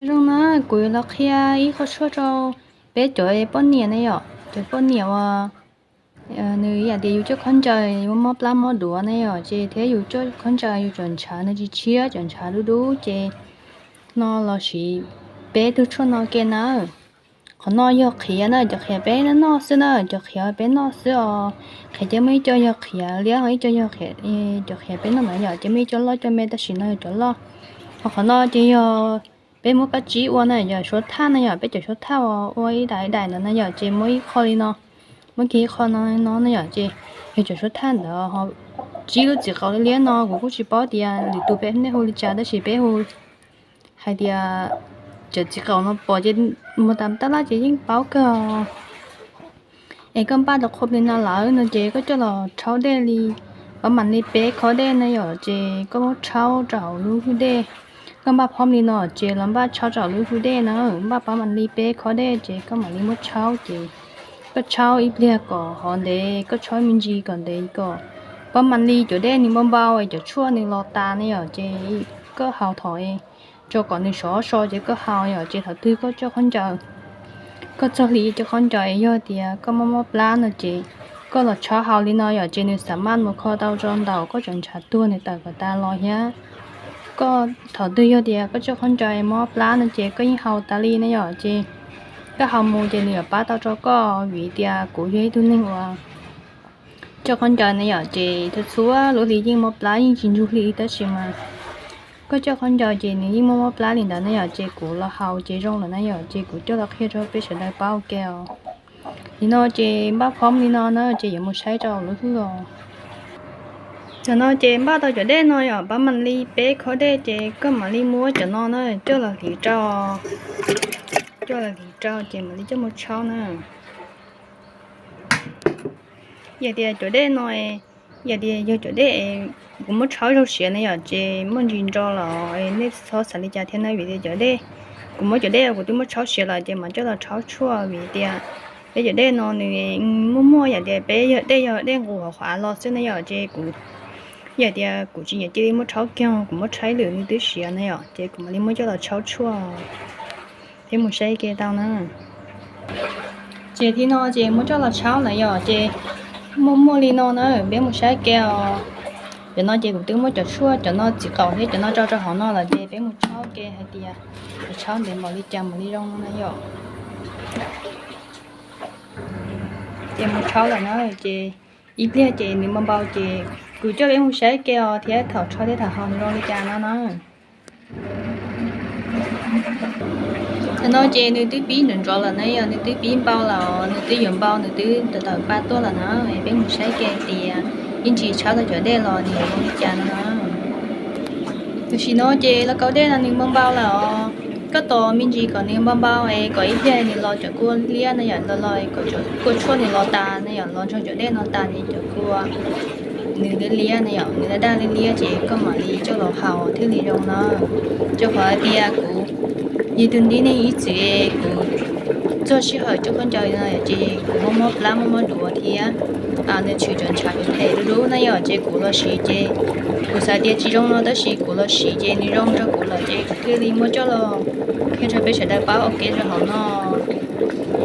Zoo na, kuv yuav los qhia ib qho tshuaj rau peb cov poj niam na yom, cov poj niam uas nws yam tias yus coj khaub ncaws mob plab mob duav na yom, ces thiab yus coj khaub ncaws yus cov ntshav nws tsis tshiab, cov ntshav dub dub ces no los siv peb tug tshuaj no ke na. Qhov no yog qhiav na, cov qhiav peb noj xwb na, cov qhiav peb noj xwb os. Qhiav ces muaj ib co yog qhiav liab, ib co yog cov qhiav peb noj na yom, ces muaj ib co loj co me, tab sis no yog cov loj. Ho qhov no ces yog peb muab koj tsib ua na, yog suab thaj na yom, peb cov suab thaj uas ua ib daim ib daim ntawd na yom, ces muab ib qho li no, muab kiag ib qho no no na yom, ces yog cov suab thaj ntawd ho tsib lub txiv qaub liab no, kuv kuj tsis paub tias lwm tus peb nej hu li cas, tab sis peb hu hais tias cov txiv qaub no pom ces mus tas tab laj ces yeej paub kawg. Es koj npaj tau qhov li no lawm no ces koj coj los tshaub dej li, pab mam li peb khob dej na yom, ces koj muab tshaub rau hauv lub hwj dej. Koj npaj phob li no ces los npaj tshaub rau hauv lub hwj dej na, npaj pab mam li peb khob dej ces koj mam li muab tshaub ces koj tshaub ib pliag kom hov ntev, koj tshaub me ntsis kom ntev kom pab mam li cov dej nws npau npau es cov tshuaj nws los tas ne yom, ces koj haus thaum es tso kom nws sov so ces koj haus yom, ces thaum twg koj coj khaub ncaws, koj txog hli coj khaub ncaws es yog tias koj mob mob plab no ces koj los tshaub haus li no yom, ces nws xam maj mus kho tau tso ntaus koj cov ntshav tuag nws tawm kom tas los thiab. Koj thaum twg yog tias koj coj khaub ncaws mob plab no ces koj yeej haus tas li na yom, ces koj haus mus ces nws yuav pab tau rau koj, vim tias kuv yog ib tug neeg uas coj khaub ncaws na yom, ces txhua txhua lub hli yeej mob plab yeej tsis ntsuj hli tab sis mas koj coj khaub ncaws ces nws yeej mob mob plab li ntawd na yom, ces kuv los haus ces zoo lawm na yom, ces kuv coj los qhia rau peb sawv daws paub ua ke os. Nim no ces npaj phob li no na ces yuav mus saib rau lub hwj os. Tam no ces npaj tau cov dej no yom, pab mam li peb khob dej ces koj mam li muab cov no na coj los hliv rau, coj los hliv rau ces mam li coj mus tshaub na. Yog tias cov dej no, yog tias yog cov dej kuv muab tshaub zaug siav na yom, ces muaj ntsis nro los nej txhob xav li cas thiab na, vim tias cov dej, kuv muab cov dej kuv twb muab tshaub siav lawm ces mam coj los tshaub tshuaj, vim tias peb cov dej no nws muaj muaj yam tias peb yog dej, yog dej nqus hauv qhov av los xwb na yom, ces kuv yam tias kuv tsis nyiam cia li muab tshaub kiag, kuv muab tshaib lwm nws twb siav na yom, ces kuv mam li muab coj los tshaub tshuaj. Peb mus saib ke tau na. Ces thaum no ces muab coj los tshaub na yom, ces muaj muaj li no na, peb mus saib ke os. Cov no ces kuv twb muab cov tshuaj cov no txiv qaum thiab cov no tso rau hauv no lawm ces peb mus tshaub ke hais tias tshaub ntev npaum li cas mam li zoo no na yom. Ces mus tshaub lawm na, ces ib pliag ces nws npau npau ces kuv coj peb mus saib ke os thiab thaum tshaub thiab thaum haus nws zoo li cas no na. Thaum no ces nws twb pib nrov nrov lawm na yom, nws twb pib npau lawm, nws twb yuav npau, nws twb tawm tawm pa tuaj lawm na. Peb mus saib ke tias ib ntsis tshaub tau cov dej los nws yuav zoo li cas no na. Tam sim no ces lauj kaub dej no nws npau npau lawm os. Koj tos me ntsis kom nws npau npau es kom ib pliag nws los cov kua liab na yom, los los kom cov kua tshuaj nws los tas na yom, los nrog cov dej no tas ces cov kua nws liab liab na yom, nws daj daj liab liab ces koj mam li coj los haus thiaj li zoo na. Rau qhov hais tias kuv yog tus ntiv neeg ib txwm kuv txog sij hawm coj khaub ncaws no ces kuv mob mob plab mob mob duav thiab nws tshwm cov ntshav phem phem dub dub na yom, ces kuv los siv ces kuv xav tias tsis zoo no tab sis kuv los siv ces nws zoo rau kuv lawm ces kuv thiaj li muab coj los qhia rau peb sawv daws paub ua ke rau hauv no.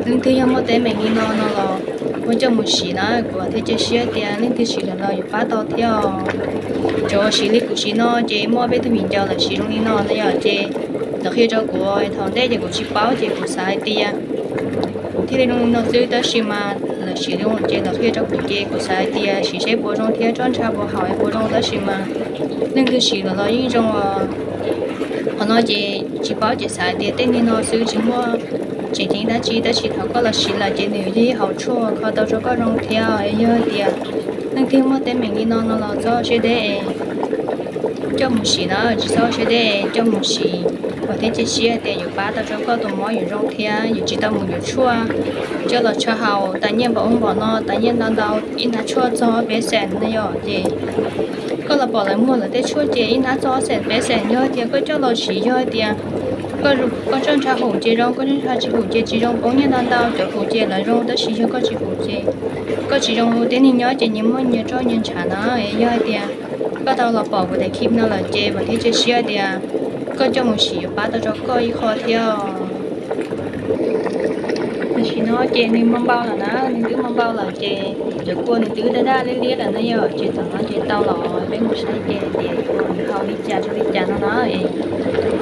Leej twg yog muaj teeb meem li no no los muab coj mus siv na, kuv vam thiab cia siab tias leej twg siv lawm los yuav pab tau thiab os. Cov uas siv li kuv siv no ces muaj peb tug viv ncaus lawv siv zoo li no na yom, ces lawv qhia rau kuv thaum ntej ces kuv tsis paub ces kuv xav hais tias kuv thiaj li zoo li no xwb, tab sis mas lawv siv li ces lawv qhia rau kuv ces kuv xav hais tias siv seb puas zoo thiab tsob ntsha puas haum puas zoo, tab sis mas leej twg siv lawm los yeej zoo os. Qhov no ces tsis paub ces xav hais tias tej niag no xwb tsis muaj tseem ceeb dab tsi, tab sis thaum koj los siv lawm ces nws yog ib hom tshuaj kho tau rau koj zoo thiab. Yog hais tias leej twg muaj teeb meem li no no los txhob siab deb coj mus siv na, tsis txhob siab deb coj mus siv. Vam thiab cia siab tias yuav pab tau rau koj tus mob yuav zoo thiab yuav tsis tau mus yuav tshuaj coj los tshaub haus tas nyiaj npaum ub npaum no, tas nyiaj ntau ntau, ib hnab tshuaj txog peb xees na yom, ces koj los pom lawv muag lawv tej tshuaj ces ib hnab txog ob xees peb xees. Yog tias koj coj los siv, yog tias koj tsob ntsha haum ces zoo, koj tsob ntsha tsis haum ces tsis zoo, poob nyiaj ntau ntau, cov haum ces lawv zoo tab sis yog koj tsis haum ces koj tsis zoo. Tib neeg nyob ces nyias muaj nyias tsob nyias ntshav na. Yog hais tias koj tau los pom kuv daim clip no lawm ces vam thiab cia siab tias koj coj mus sim yuav pab tau rau koj ib qho thiab os. Tam sim no ces nws muaj npau lawm na, nws twb muaj npau lawm ces cov kua nws twb daj daj liab liab lawm na yom, ces thaum no ces tau los peb mus saib ke tias yuav mus hau li cas rau li cas no na, es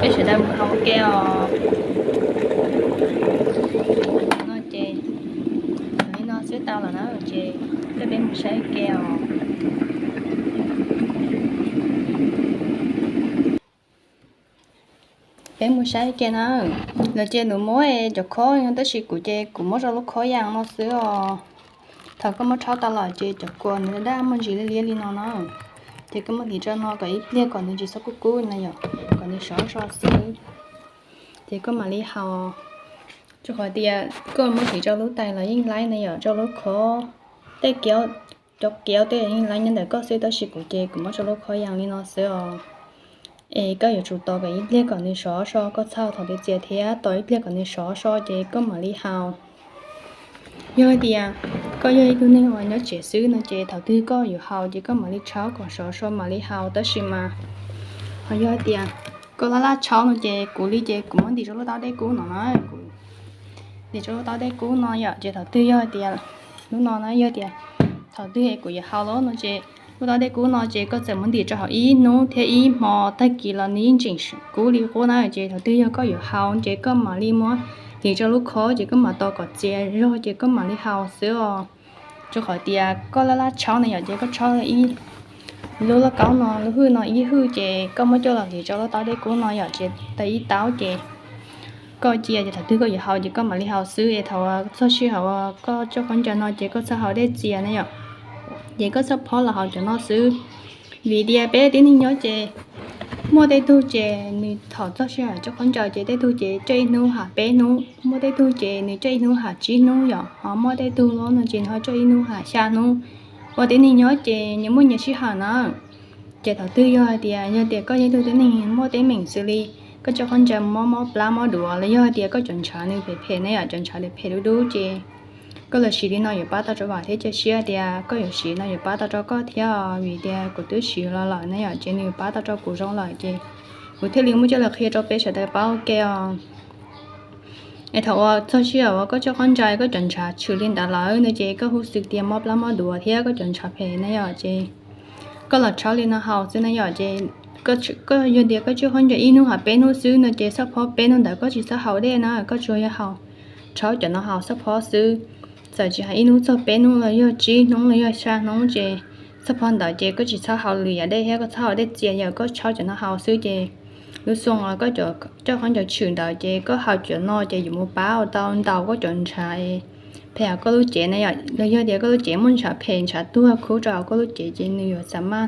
peb sawv daws mus hau ke os. No ces li no xwb tau lawm na, ces peb mus saib ke os. Peb mus saib ke na. Lawv ces lawv muab cov khob no tab sis kuv ces kuv muab rau lub khob yas no xwb os. Thaum koj muab rhaub tau lawm ces cov kua nws daj muaj ntsis liab liab li no na, ces koj muab hliv rau no kom ib pliag kom nws tsis txhob kub kub na yom, kom nws sov so xwb, ces koj mam li hau. Rau qhov tias koj muab hliv rau lub tais los yeej laib na yom, rau lub khob, tej kiav, cov kiav tej yeej laib nyob ntawm koj xwb, tab sis kuv ces kuv muab rau lub khob yas li no xwb os. Es koj yuav tsum tos kom ib pliag kom nws sov so, koj txhaj thaum twg txias thiab tos ib pliag kom nws sov so ces koj mam li hau. Yog hais tias koj yog ib tug neeg uas nyob tsev xwb no ces thaum twg koj yuav hau ces koj mam li rhaub kom sov so mam li hau, tab sis mas ho yog hais tias koj laj laj rhaub no ces kuv li ces kuv muab ntim rau lub taub dej kub no na, kuv ntim rau lub taub dej kub no yom, ces thaum twg yog hais tias lub no na yog tias thaum twg kuv yuav hau lawm no ces lub taub dej kub no ces koj txawm muab ntim rau hauv ib hnub thiab ib hmo, tag kis los nws yeej tseem kub li qub na, ces thaum twg yog koj yuav hau ces koj mam li muab hliv rau lub khob ces koj mam tos kom txias zog ces koj mam li hau xwb os. Rau qhov tias koj laj laj rhaub na yom, ces koj rhaub ib lub lauj kaub no, lub hwj no ib hwj ces koj muab coj los hliv rau lub taub dej kub no yom, ces tau ib taub ces koj cia ces thaum twg koj yuav hau ces koj mam li hau xwb, es thaum uas txog sij hawm uas koj coj khaub ncaws no ces koj txhaj hau dej txias na yom, ces koj txhaj phob los hau cov no xwb. Vim tias peb tib neeg nyob ces muaj tej tug ces nws thaum txog sij hawm coj khaub ncaws ces tej tug ces coj ib hnub ham peb hnub, muaj tej tug ces nws coj ib hnub ham tsib hnub yom, ho muaj tej tug los no ces nws ho coj ib hnub ham xya hnub. Ua tib neeg nyob ces nyias muaj nyias sij hawm na. Ces thaum twg yog hais tias yog tias koj yog ib tug tib neeg muaj teeb meem xws li koj coj khaub ncaws mob mob plab mob duav los yog hais tias koj cov ntshav nws phem phem na yom, cov ntshav nws phem dub dub ces koj los siv li no yuav pab tau rau vam thiab cia siab tias koj yuav siv no yuav pab tau rau koj thiab, vim tias kuv twb siv los lawm na yom, ces nws yuav pab tau rau kuv zoo lawm ces kuv thiaj li muab coj los qhia rau peb sawv daws paub ua ke os. Es thaum uas txog sij hawm uas koj coj khaub ncaws koj cov ntshav tshwm li ntawd lawm no ces koj hu xwm tias mob plab mob duav thiab koj cov ntshav phem na yom, ces koj los rhaub li no haus xwb na yom, ces koj yog tias koj coj khaub ncaws ib hnub ham peb hnub xwb no ces txhaj phob peb hnub ntawd koj tsis txhob haus dej na, koj tsuas yog haus, rhaub cov no haus txhaj phob xwb. Txawm tsis hais ib hnub txog peb hnub los yog tsib hnub los yog xya hnub ces txhaj phob ntawd ces koj tsis txhob haus lwm yam dej thiab koj txhob haus dej txias, yog koj rhaub cov no haus xwb ces lub xyoo uas koj coj khaub ncaws tshwm ntawd ces koj haus cov no ces yuav mus pab ua tau ntaus koj cov ntshav phem hauv koj lub cev na yom, los yog tias koj lub cev muaj ntshav phem ntshav tuag khub rau hauv koj lub cev ces nws yuav xam maj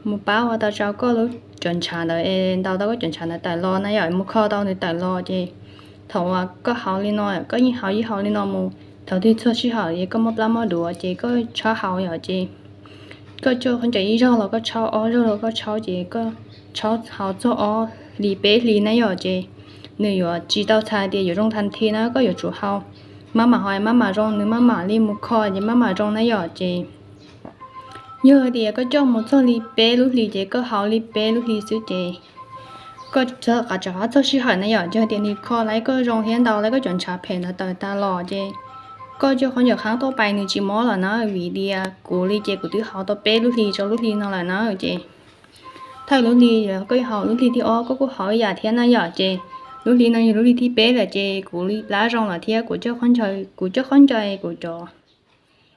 mus pab ua tau rau koj lub cov ntshav ntawd es ntaus tau koj cov ntshav ntawd tawm los na yom, mus kho tau nws tawm los ces thaum uas koj haus li no, koj yeej haus yeej haus li no mus, thaum twg txog sij hawm es koj mob plab mob duav ces koj txhob haus yom, ces koj coj khaub ncaws ib zaug los koj rhaub, ob zaug los koj rhaub, ces koj rhaub haus txog ob hlis peb hlis na yom, ces nws yuav tsis tau txhais tias yuav zoo tag nthi na, koj yuav tsum haus maj mam haus maj mam zoo, nws maj mam li mus kho ces maj mam zoo na yom, ces yog tias koj coj mus txog li peb lub hlis ces koj haus li peb lub hlis xwb ces koj rov qab txog sij hawm na yom, yog tias nws kho lawm koj zoo thiab ntaus lawm koj cov ntshav phem ntawd tawm tas los ces koj coj khaub ncaws qhab tuaj pais nws tsis mob lawm na, vim tias kuv li ces kuv twb haus tau peb lub hlis rau lub hlis no lawm na, ces thawj lub hlis koj yuav haus lub hlis thib ob koj kuj haus ib yam thiab na yom, ces lub hlis no yog lub hlis thib peb lawm ces kuv li plab zoo lawm thiab kuv coj khaub ncaws, kuv coj khaub ncaws kuv cov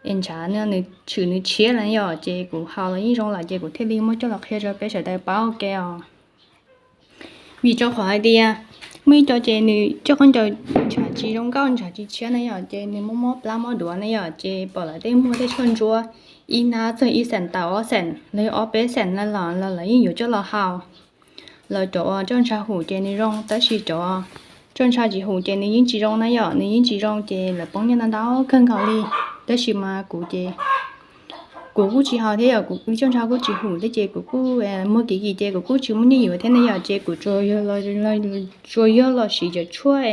es ntshav nws tshwm nws tshiab lawm yom, ces kuv haus los yeej zoo lawm ces kuv thiaj li muab coj los qhia rau peb sawv daws paub ua ke os. Vim rau qhov hais tias muaj ib co ces nws coj khaub ncaws ntshav tsis zoo nkauj ntshav tsis tshiab na yom, ces nws mob mob plab mob duav na yom, ces pom lawv tej muag tej tshuaj ntsuab ib hnab txog ib xees tawm ob xees los yog ob peb xees na los los lawv yeej yuav coj los haus. Lawv cov uas coj ntshav hum ces nws zoo, tab sis cov coj ntshav tsis hum ces nws yeej tsis zoo na yom, nws yeej tsis zoo ces lawv poob nyiaj ntau ntau kawg nkaus li. Tab sis mas kuv ces kuv kuj tsis haus thiab yom, kuv coj ntshav kuj tsis hum thiab ces kuv kuj muag kim kim ces kuv kuj tsis muaj nyiaj yuav thiab na yom, ces kuv tsuas yog los siv cov tshuaj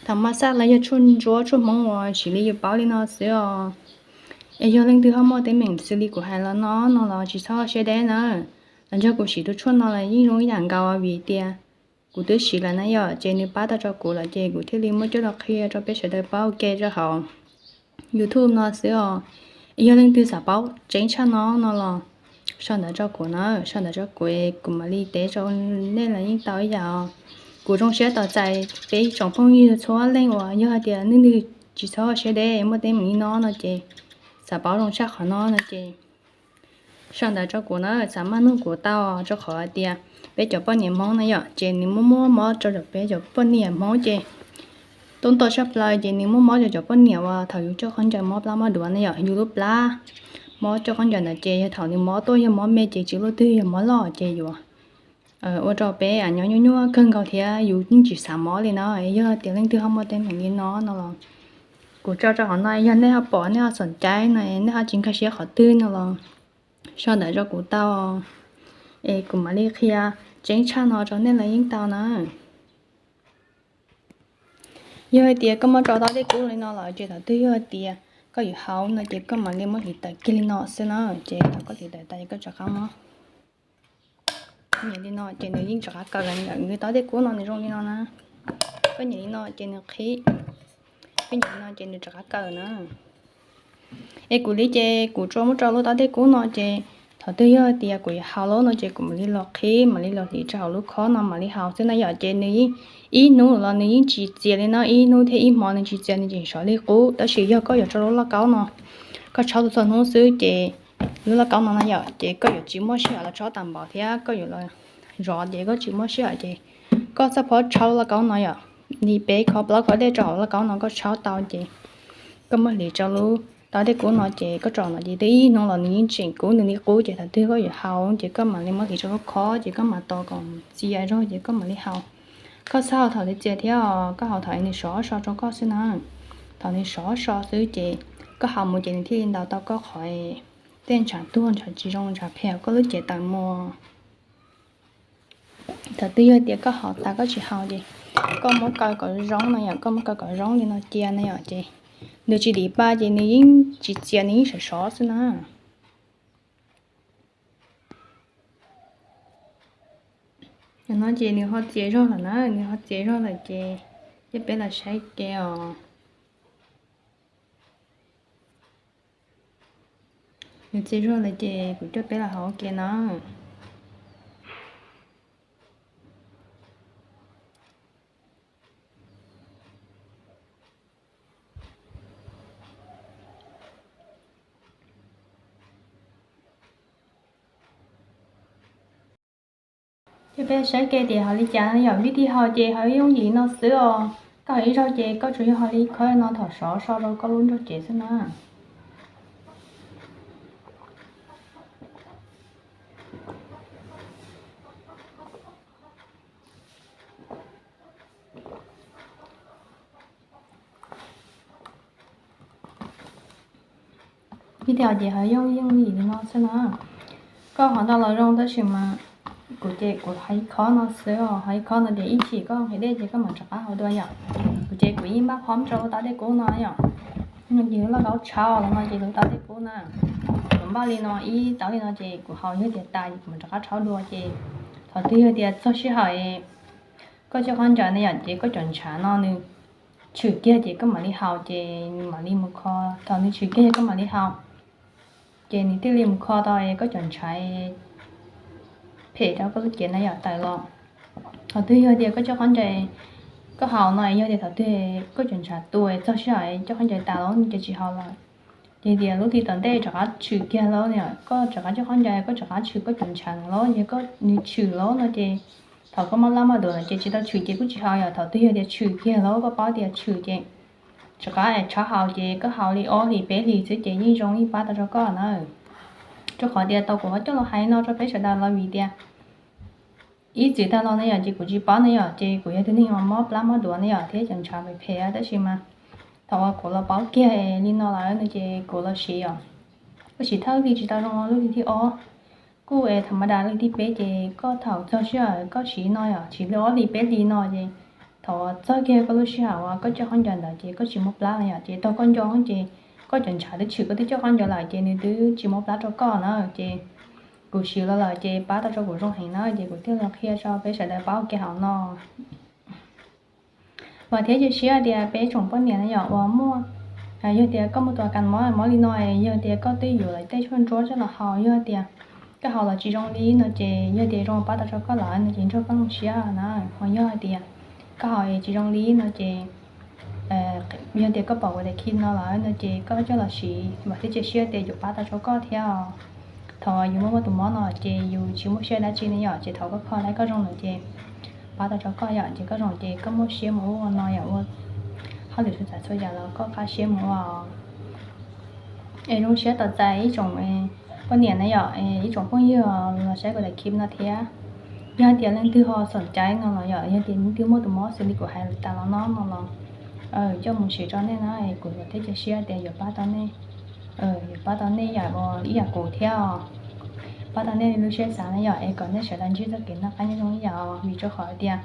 thaum maj xaj los yog tshuaj ntsuab tshuaj hmoob uas siv li yus paub li no xwb os. Es yog leej twg ho muaj teeb meem xws li kuv hais los no no los tsis txhob siab deb na. Los nrog kuv siv tus tshuaj no los yeej zoo ib yam nkaus vim tias kuv twb siv lawm na yom, ces nws pab tau rau kuv lawm ces kuv thiaj li muab coj los qhia rau peb sawv daws paub ua ke rau hauv YouTube no xwb os. Yog leej twg xav paub tseeb tshaj no no los sau ntawv rau kuv na, sau ntawv rau kuv, kuv mam li teb rau nej los yeej tau ib yam os. Kuv zoo siab tos txais peb tsoom phooj ywg txhua leej uas yog hais tias nej twg tsis txhob siab deb muaj teeb meem li no no ces xav paub zoo tshaj qhov no no ces sau ntawv rau kuv na, xav maj nug kuv tau, rau qhov hais tias peb cov poj niam Hmoob na yom, ces nws muaj muaj mob rau peb cov poj niam Hmoob ces tub ntau tshaj plaws ces nws muaj mob rau cov poj niam uas thaum yus coj khaub ncaws mob plab mob duav na yom, yus lub plab mob coj khaub ncaws ntawd ces yog thaum nws mob tuaj yog mob me ces tsis luaj twg, yog mob loj ces yuav ua rau peb nyob nyuaj nyuaj kawg nkaus thiab yus yeej tsis xav mob li na. Yog tias leej twg ho muaj teeb meem li no no los kuv tso rau hauv no, yog nej ho pom nej ho xom caib no nej ho tsis nkag siab qhov twg no los sau ntawv rau kuv tau es kuv mam li qhia tseeb tshaj no rau nej los yeej tau na. Yog hais tias koj muab rau tau tej kub li no lawm ces thaum twg yog hais tias koj yuav haus no ces koj mam li muab hliv tawm kiag li no xwb na, ces thaum koj hliv tawm tas ces koj rov qab muab li no ces nws yeej rov qab kaw lawm. Nws tau tej kub no nws zoo li no na, koj nyem li no ces nws qhib, koj nyem li no ces nws rov qab kaw na. Es kuv li ces kuv tsuas muab rau lub taub tej kub no ces thaum twg yog tias kuv yuav haus lawm no ces kuv mam li los qhib, mam li los hliv rau hauv lub khob no mam li haus xwb na yom. Ces nws yeej ib hnub los nws yeej tsis txias li no, ib hnub thiab ib hmo nws tsis txias, nws tseem sov li qub. Tab sis yog koj yuav rau lub lauj kaub no, koj tshaub txhua hnub xwb ces lub lauj kaub no na yom, ces koj yuav tsis muaj sij hawm los tshaub tag npaum thiab koj yuav los zov ces koj tsis muaj sij hawm ces koj txhob phob tshaub lub lauj kaub no yom. Li peb khob plaub khob dej rau hauv lauj kaub no koj tshaub tau ces koj muab hliv rau lub taub tej kub no ces koj tso no ces twb ib hnub los nws yeej tseem kub nws li qub. Ces thaum twg koj yuav haus ces koj mam li muab hliv rau lub khob ces koj mam tos kom txias zog ces koj mam li haus. Koj txhob haus thaum nws txias thiab os, koj haus thaum nws sov so rau koj xwb na. Thaum nws sov so xwb ces koj haus mus ces nws thiaj li ntaus tau koj qhov tej ntshav tuag, ntshav tsis zoo, ntshav phem koj lub cev tawm mus. Thaum twg yog tias koj haus tas koj tsis haus ces koj muab kaw kom zoo no yom, koj muab kaw kom zoo li no cia na yom, ces nws tsis dim pa ces nws yeej tsis txias, nws yeej sov sov xwb na. No ces nws ho txias zog lawm na, nws ho txias zog lawm ces coj peb los saib ke os. Nws txias zog lawm ces kuv coj peb los haus ke na. Ces peb saib ke tias haus li cas no yom, vij thij haus ces haus yooj yim no xwb os. Koj haus ib zaug ces koj tsuas yog haus li khob no thaum sov so rau koj lub nrog cev xwb na. Vij thij haus ces haus yooj yooj yim li no xwb na. Koj haus ntau los zoo tab sis mas kuv ces kuv haus ib khob no xwb os, haus ib khob no ces ib chim koj nqhis dej ces koj mam rov qab haus dua yom. Kuv ces kuv yeej npaj phob rau lub taub tej kub no yom. Ces lub lauj kaub tshaub los no ces lub taub tej kub na, kuv npaj li no ib taub li no ces kuv haus yog tias tas ces kuv mam rov qab tshaub dua ces thaum twg yog tias txog sij hawm koj coj khaub ncaws na yom ces koj cov ntshav no nws tshwm kiag ces koj mam li haus ces nws mam li mus kho, thaum nws tshwm kiag koj mam li haus ces nws thiaj li mus kho tau koj cov ntshav phem rau koj lub cev na yom tawm los. Thaum twg yog tias koj coj khaub ncaws koj haus no yog tias thaum twg koj cov ntshav tu txog sij hawm coj khaub ncaws tas lawm ces tsis haus lawm. Ces tias lub hli tom ntej rov qab tshwm kiag lawm, koj rov qab coj khaub ncaws koj rov qab tshwm koj cov ntshav lawm, yog koj nws tshwm lawm no ces thaum koj mob plab mob duav no ces tsis tau tshwm ces kuj tsis haus yom. Thaum twg yog tias tshwm kiag lawm koj paub tias tshwm ces rov qab es tshaub haus ces koj haus li ob hlis peb hlis xwb ces yeej zoo yeej pab tau rau koj na. Rau qhov tias tau kuv ho coj los hais no rau peb sawv daws los vim tias ib txwm tag los na yom ces kuv tsis paub na yom, ces kuv yog tus neeg uas mob plab mob duav na yom thiab cov ntshav phem phem tab sis mas thaum uas kuv los paub kiag li no lawm no ces kuv los siv os. Koj siv thawj hli tsis tau zoo, lub hli thib ob kuj es thaum ma das, lub hli thib peb ces koj thaum txog sij hawm koj siv no yom, siv li ob hlis peb hlis no ces thaum uas txog kiag koj lub sij hawm uas koj coj khaub ncaws ntawd ces koj tsis mob plab na yom, ces thaum koj nco ces koj cov ntshav twb tshwm koj twb coj khaub ncaws lawm ces nws twb tsis mob plab rau koj na. Ces kuv siv los lawm ces pab tau rau kuv zoo heev na, ces kuv thiaj los qhia rau peb sawv daws paub ua ke hauv no. Vam thiab cia siab tias peb tsoom poj niam na yom uas muaj, yog tias koj muaj tus a kas mob mob li no, yog tias koj twb yuav lawv tej tshuaj ntsuab coj los haus, yog tias koj haus los tsis zoo li no ces yog tias zoo pab tau rau koj lawm no ces nrog koj zoo siab na. Ho yog hais tias koj haus es tsis zoo li no ces yog tias koj pom kuv daim clip no lawm no ces koj coj los siv, vam thiab cia siab tias yuav pab tau rau koj thiab. Thaum yus muaj muaj tus mob no ces yus tsis muaj siab dab tsi ne yom, ces thaum koj kho tau koj zoo lawm ces pab tau rau koj yom, ces koj zoo ces koj muaj siab mus ua no yom, ua hauj lwm txhua tsav txhua yam los koj qab siab mus ua. Es zoo siab tos txais ib tsoom poj niam na yom, ib tsoom phooj ywg los saib kuv daim clip no thiab. Yog tias leej twg ho xoom cai no los yom, yog tias leej twg muaj tus mob xws li kuv hais tas los no no los coj mus siv rau nej na, kuv vam thiab cia siab tias yuav pab tau nej, yuav pab tau nej yam ib yam kuv thiab os. Pab tau nej lub siab xav na yom, es kom nej sawv daws ntsib txoj kev noj qab nyob zoo ib yam os, vim rau qhov tias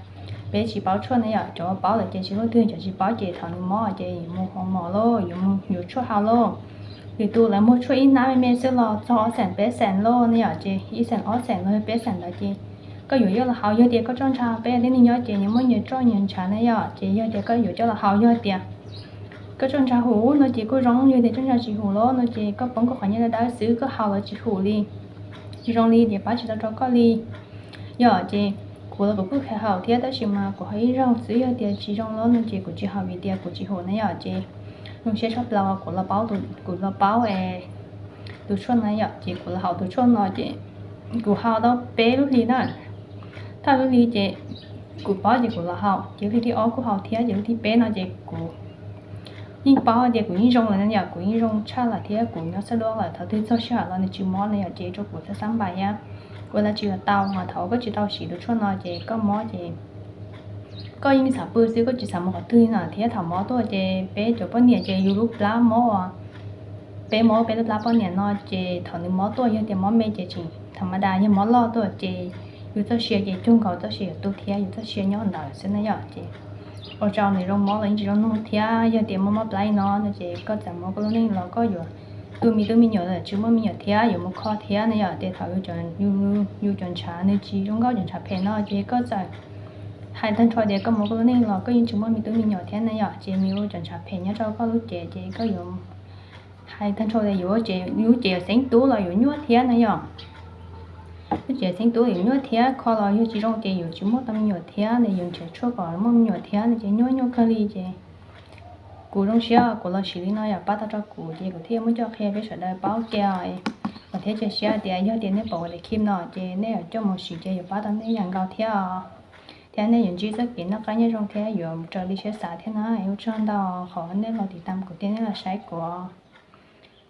peb tsis paub tshuaj na yom, cov paub lawm ces tsis muaj twg, cov tsis paub ces thaum nws mob ces yuav mus hoo mos lauj, yuav mus yuav tshuaj haus lauj. Lwm tus lawv muag tshuaj ib hnab me me xwb los txog ob xees peb xees lauj ne yom, ces ib xees ob xees los yog peb xees ntawd ces koj yuav coj los haus, yog tias koj txawj ntshai peb tib neeg nyob ces nyias muaj nyias roj nyias ntshav na yom, ces yog tias koj yuav coj los haus, yog tias koj txawj ntshai hum no ces kuj zoo, yog tias txawj ntshai tsis hum lauj no ces koj poob koj qhov nyiaj dawb dawb xwb, koj haus los tsis hum li, tsis zoo li, ces pab tsis tau rau koj li. Yom, ces kuv los kuv kuj kheev haus thiab tab sis mas kuv haus ib zaug xwb, yog tias tsis zoo lauj no ces kuv tsis haus vim tias kuv tsis hum na yom, ces zoo siab tshaj plaws kuv los paub, kuv los paub es tus tshuaj no yom, ces kuv los haus tus tshuaj no ces kuv haus tau peb lub hli na, thawj lub hli ces kuv paub ces kuv los haus, ces lub hli thib ob kuj haus thiab, ces lub thib peb no ces kuv yeej paub tias kuv yeej zoo lawm na yom, kuv yeej zoo tshaj lawm thiab kuv nyob xab duab lawm, thaum twg txog sij hawm los nws tsis mob na yom, ces rau kuv xab xab npais thiab ua dab tsi los tau, mas thaum koj tsis tau siv tus tshuaj no ces koj mob ces koj yeej xav pw xwb, koj tsis xav mus qhov twg no thiab. Thaum mob tuaj ces peb cov poj niam ces yus lub plab mob uas peb mob peb lub plab poj niam no ces thaum nws mob tuaj, yog tias mob me ces tseem tham ma das, yog mob loj tuaj ces yus txoj sia ces cuag nkaus txoj sia yuav tu thiab, yus txoj sia nyob ntawd xwb na yom. Ces ua rau nws zoo mob los yeej tsis zoo noj thiab. Yog tias mob mob plab li no no ces koj txawm muaj koj lub neej los koj yuav tu me tub me nyuam los tsis muaj me nyuam thiab, yuav mus kho thiab na yom. Ces thaum yus cov ntshav nws tsis zoo nkauj, cov ntshav phem no ces koj txawm hais tag nrho tias koj muaj koj lub neej los koj yeej tsis muaj me tub me nyuam thiab na yom. Ces nws ua cov ntshav phem nyob rau koj lub cev ces koj yuav hais tag nrho tias yus lub cev yuav xeeb tub los yuav nyuaj thiab na yom. Lub cev xeeb tub yuav nyuaj thiab, kho los yog tsis zoo ces yus tsis muaj tau me nyuam thiab, nws yus nrhiav tshuaj kom muaj me nyuam thiab no ces nyuaj nyuaj kawg li. Ces kuv zoo siab kuv los siv li no yom, pab tau rau kuv ces kuv thiaj muab coj qhia peb sawv daws paub ua ke. Vam thiab cia siab tias yog tias nej pom kuv daim clip no ces nej yuav coj mus siv ces yuav pab tau nej ib yam nkaus thiab os. Thiab nej yuav ntsib txoj kev noj qab nyob zoo thiab yuav raws li siab xav thiab na. Ua tsaug ntau qhov nej los tiv tam kuv thiab nej los saib kuv.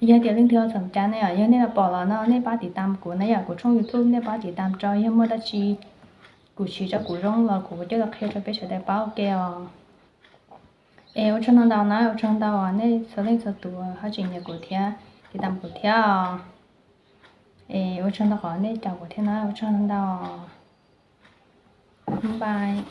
Yog tias leej twg ho xoom cai na yom, yog nej los pom los no nej pab tiv tam kuv na yom, kuv tshooj YouTube nej pab tiv tam rau, yog muaj dab tsi kuv siv rau kuv zoo los kuv coj los qhia rau peb sawv daws paub ua ke os. Es ua tsaug ntau ntau na, ua tsaug ntau nej txhua leej txhua tus ho tseem nyiam kuv thiab tiv tam kuv thiab os. Es ua tsaug ntau qhov nej caum kuv thiab na, ua tsaug ntau. Bye.